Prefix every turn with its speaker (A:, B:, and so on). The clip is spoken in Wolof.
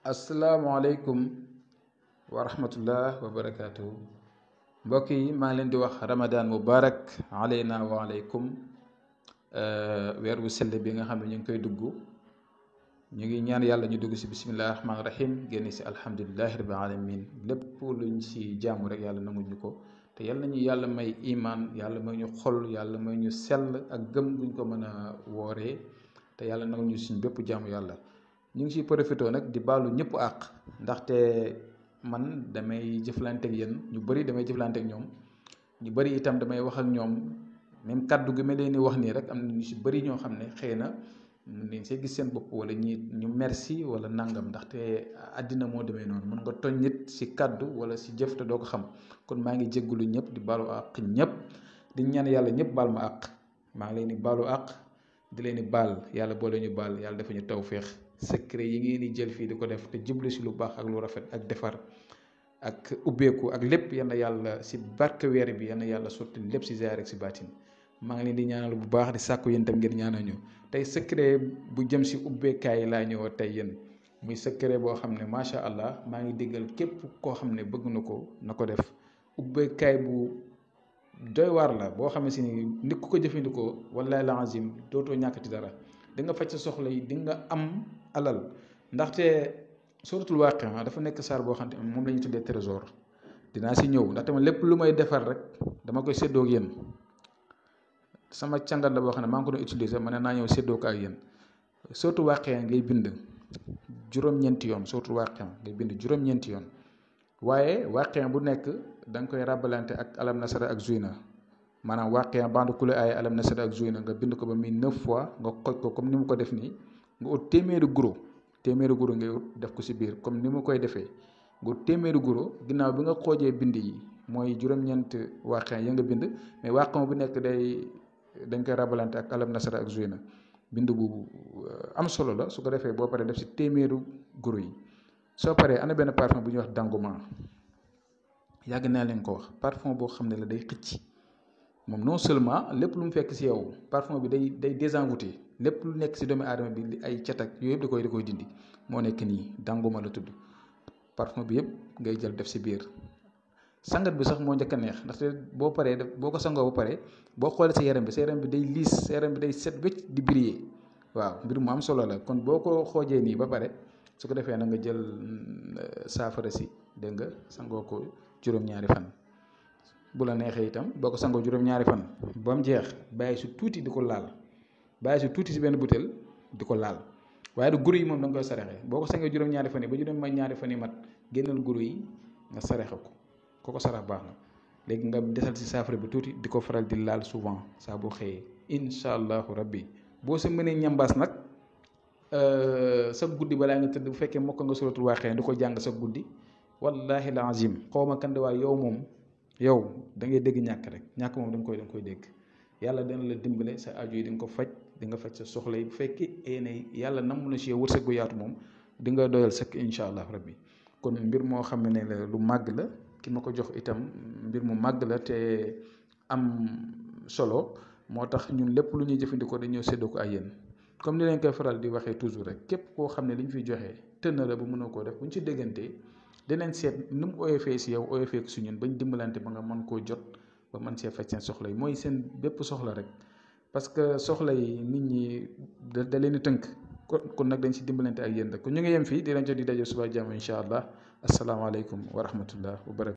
A: asalaamaaleykum wa rahmatullah wa barakaatu. Mbokk yi maa ngi leen di wax Ramadan mubarak aleyna wa aleykum. weer bu sell bi nga xam ne ñu ngi koy dugg, ñu ngi ñaan yàlla ñu dugg si bisimilah rahmaani rahim génn si alhamdulilahi rabbil alamin. lépp luñ si jaamu rek yàlla nanguñu ko, te yàlla nañu yàlla may iman, yàlla may ñu xol, yàlla may ñu sell ak gëm guñ ko mën a wooree, te yàlla nanguñu suñ bépp jaamu yàlla. ñu ngi siy profité nag di baalu ñëpp àq, ndaxte man damay jëflanteeg yéen ñu bëri, damay jëflanteeg ñoom ñu bëri itam damay wax ak ñoom même kaddu gi ma leen di wax nii rek am na ñu si bëri ñoo xam ne xëy na dañ see gis seen bopp, wala ñu merci wala nangam, ndaxte àddina moo demee noonu. mën nga toñ nit si kaddu wala si jëf te doo ko xam. kon maa ngi jéggulu ñëpp di baalu àq ñëpp, di ñaan yàlla ñëpp baal ma àq. maa ngi leen di baalu àq, di leen di baal, yàlla boole ñu baal, yàlla dafa ñu tawféex. secret yi ngeen di jël fii di ko def te jublu si lu baax ak lu rafet ak defar ak ubbeeku ak lépp, yal na yàlla si barke weer bi, yal na yàlla sotti lépp si zaahir ak si baatin. maa ngi leen di ñaanal bu baax, di sàkku yéen tam ngeen ñaanal ñu. tey secret bu jëm si ubbeekaay laa ñëw tey yéen, muy secret boo xam ne macha allah maa ngi déggal képp koo xam ne bëgg na ko na ko def. ubbeekaay bu doy waar la boo xam ne si ni nit ku ko jëfandikoo wallaahi la azim dootoo ñàkkati dara. di nga faj sa soxla yi, di nga am alal, ndaxte suratul Waaqia dafa nekk saar boo xam ne moom la ñuy tuddee trésor. dinaa si ñëw ndaxte man lépp lu may defar rek dama koy séddoo ak yéen. sama càngat la boo xam ne maa ngi ko doon utiliser, ma ne naa ñëw séddoo ko ak yéen. suratul Waaqia ngay bind juróom-ñeenti yoon, suratul Waaqia ngay bind juróom-ñeenti yoon, waaye Waaqia bu nekk da nga koy rabalante ak alam nasara ak zuyna. maanaam Waaqia bandu kule ay alam nasara ak zuyna nga bind ko ba muy 9 fois, nga xoj ko comme ni mu ko def nii. nga ut téeméeri guro ngay ut def ko si biir comme ni mu koy defee. nga ut téeméeri guro, ginnaaw bi nga xoojee bind yi mooy juróom-ñeent Waaqia ya nga bind, mais Waaqia bu nekk dañ koy rabalante ak alam nasara ak zuyna. bind bu am solo la. su ko defee boo paree def si téeméeru guro yi. soo paree ana benn parfum bu ñuy wax danguma, yàgg naa leen ko wax. parfum boo xam ne la day xëcc, moom non seulement lépp lu mu fekk si yow parfum bi day désengoûté lépp lu nekk si doomu aadama bi li ay cat ak yooyu yëpp da koy dindi. moo nekk nii danguma la tudd. parfum bi yëpp ngay jël def si biir. sangat bi sax moo njëkk a neex, ndaxte boo paree boo ko sangoo ba pare boo xoolee sa yaram bi day liis, sa yaram bi day set wécc di briller. waaw mbir mu am solo la. kon boo ko xoojee nii ba pare, su ko defee na nga jël saafara si, dégg nga, sangoo ko juróom-ñaari fan. bu la neexee itam boo ko sangoo juróom-ñaari fan ba mu jeex, bàyyi su tuuti di ko laal, bàyyi su tuuti si benn butéel di ko laal. waaye du guro yi moom da nga koy saraxe. boo ko sangee juróom-ñaari fan yi ba juróom-ñaari fan yi mat, génnal guro yi nga saraxe ko ko sarax baax na. léegi nga desal si saafara bi tuuti di ko faral di laal souvent saa boo xëyee, incha allahu rabbi. boo sa mënee ñambaas nag sa guddi balaa nga tëdd, bu fekkee mokk nga suratul Waaqia di ko jàng sa guddi, wallahi la azim xaw ma kan de waaye yow da ngay dégg ñàkk rek. ñàkk moom da nga koy dégg. yàlla dana la dimbale, sa aju yi di nga ko faj, di nga faj sa soxla yi. bu fekkee ne yàlla namm na si yow wërsëg gu yaatu moom di nga doyal sëkk incha allah rabbi. kon mbir moo xam ne la lu màgg la, ki ma ko jox itam mbir mu màgg la te am solo. moo tax ñun lépp lu ñuy jëfandikoo dañoo séddoo ko ay yéen. comme ni leen koy faral di waxee toujours rek, képp koo xam ne li ñu fiy joxee tën na la bu mënoo koo def, bu ñu ci déggantee dinañ seet nu mu oyofee si yow oyofee ko si ñun, bañ dimbalante ba nga mën koo jot, ba mën see faj seen soxla yi. mooy seen bépp soxla rek, parce que soxla yi nit ñi da leen di tënk. kon nag dañ si dimbalante ak yéen rek. kon ñu ngi yem fii di leen jot di daje suba jàmm incha allah. asalaamaaleykum wa rahmatullah wa barakatu.